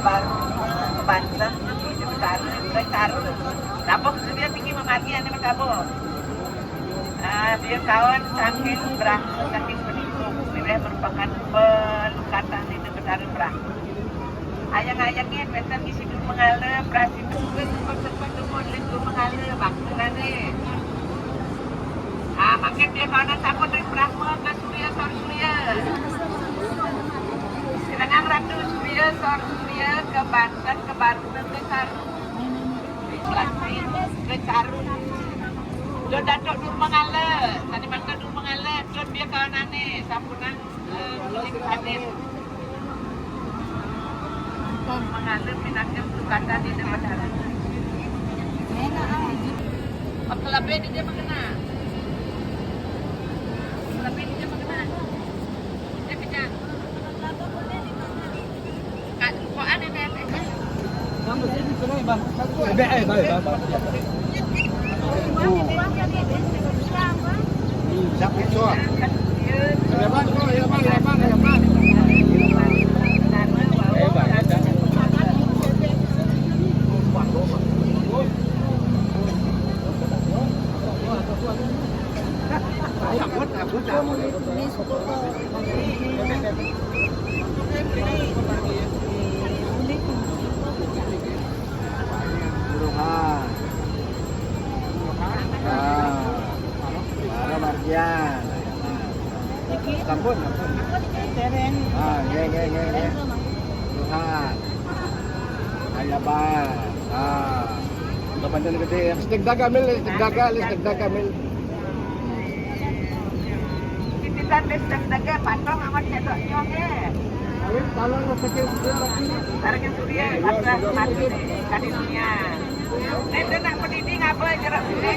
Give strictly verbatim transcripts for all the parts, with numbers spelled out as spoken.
Baru ke Banten, ke Carun. Dapur dia tinggi mematian ni, Mas Abu. Ah, dia kawan saking Brahma, saking Peninggung. Dia merupakan pelukatan di Negara Brahma. Ayang-ayangnya, peten di situ mengalir, berhasil juga sempat-sempat temu di situ mengalir, bangsa ni. Ah, makin dia kawan takut dari Brahma ke Surya, Sor Surya. Sedangkan Ratu Surya, Sor Surya, ke Banten, ke Baru, ke Saru. Ke Carun. Dot Datuk Nur Mangala. Tadi mangga Nur Mangala. Dot dia kawan ane. Sampun nang, eh, kulit panen. Nur Mangala pinaka tukatan di Dewadaru. Apa kelabih dia mengena? Kelabih dia mengena. Dia kejang. Kak, kok aneh, aneh, aneh? Kamu sini, kena, Mbak. Buruhan. Ah. Para margian. Sampun, sampun. Ah, nggih, nggih, nggih, nggih. Buruhan. Ayaban. Ah. Udah panjang gede. Stik daga mil, stik daga, stik daga mil. Titisan listrik dege, patong amat cedok nyong, eh. Awit, kalau rezeki sudah lagi. Rezeki sudah, mati, mati, kadi dunia. Nek nak pendidik apa jerak sini?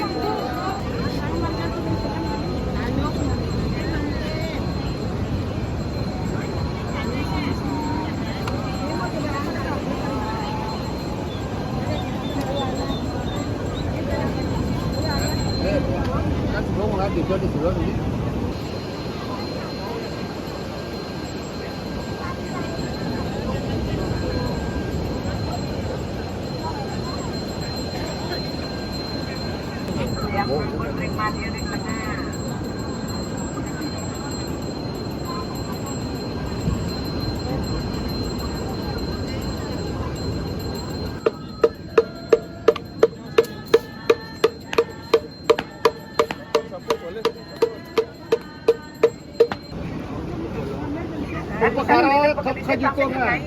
Upakara ka, ka jukung, ah.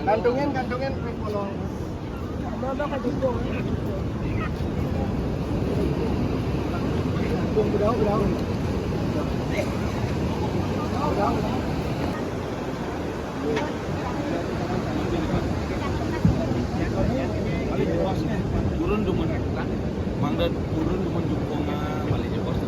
Kantungin, kantungin, Turun dumun, mangda turun dumun jukung, ah, balik jukung.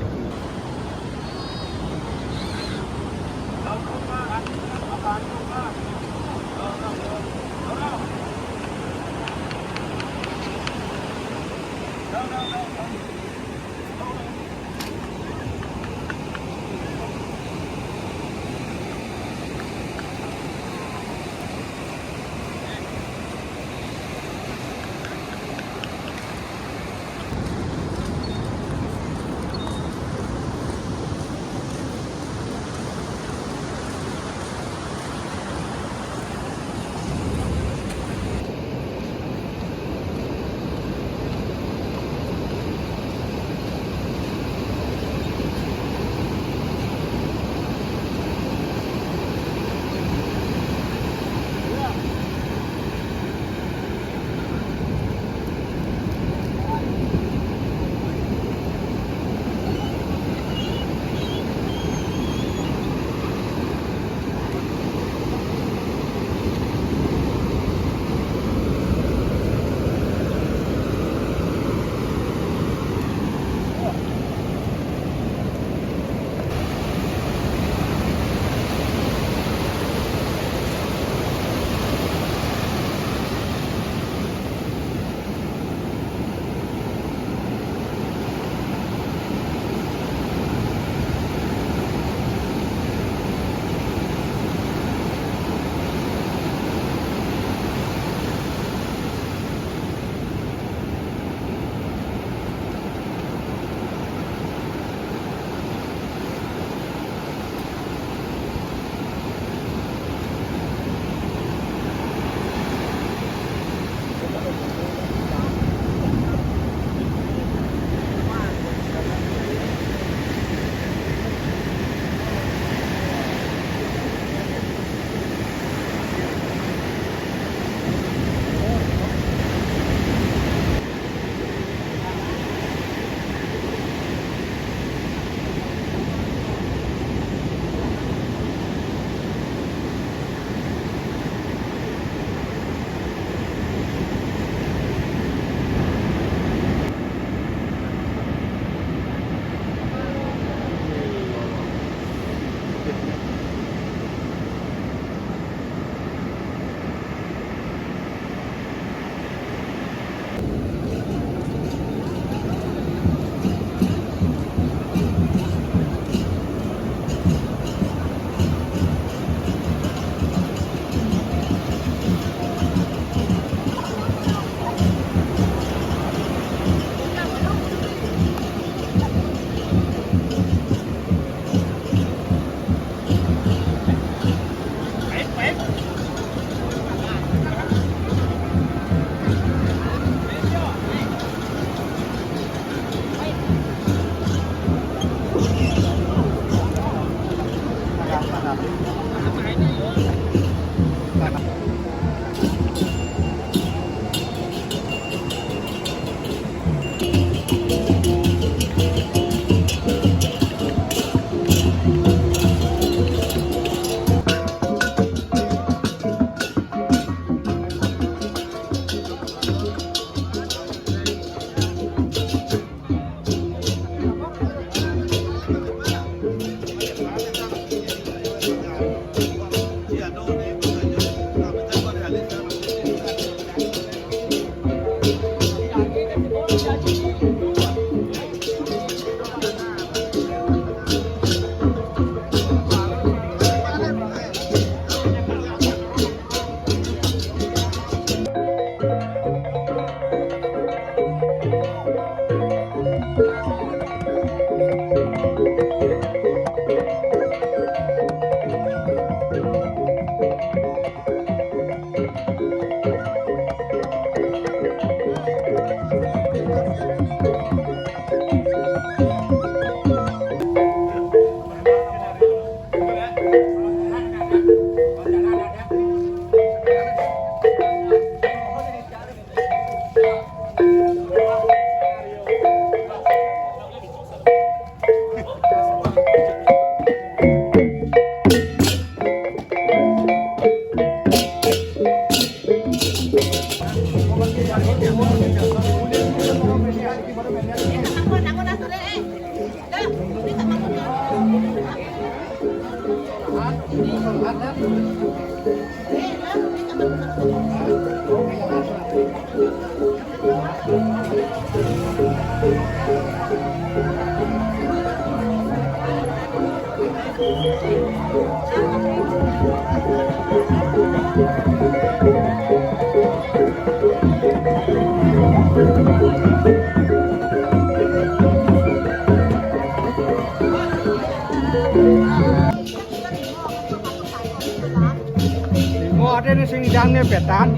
Limo ade ni sing idang ne petan.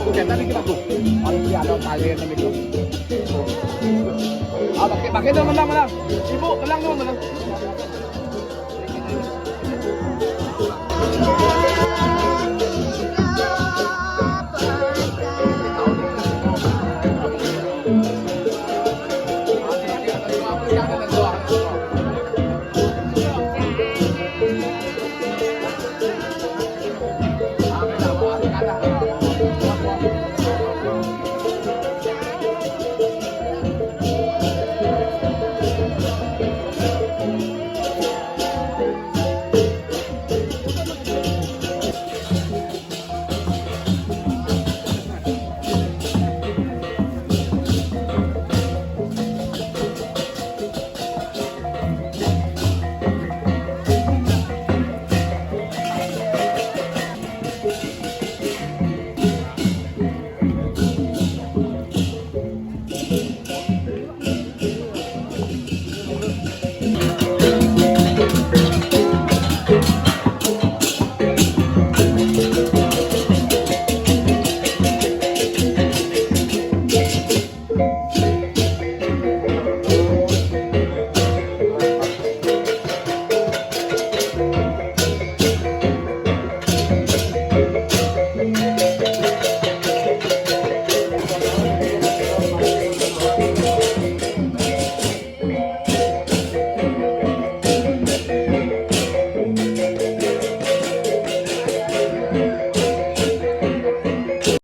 Aku jantan iki, Pak. Aku ya ada kalian iki. Ah, pakai, pakai dong, menang, menang. Ibu, menang dong, menang.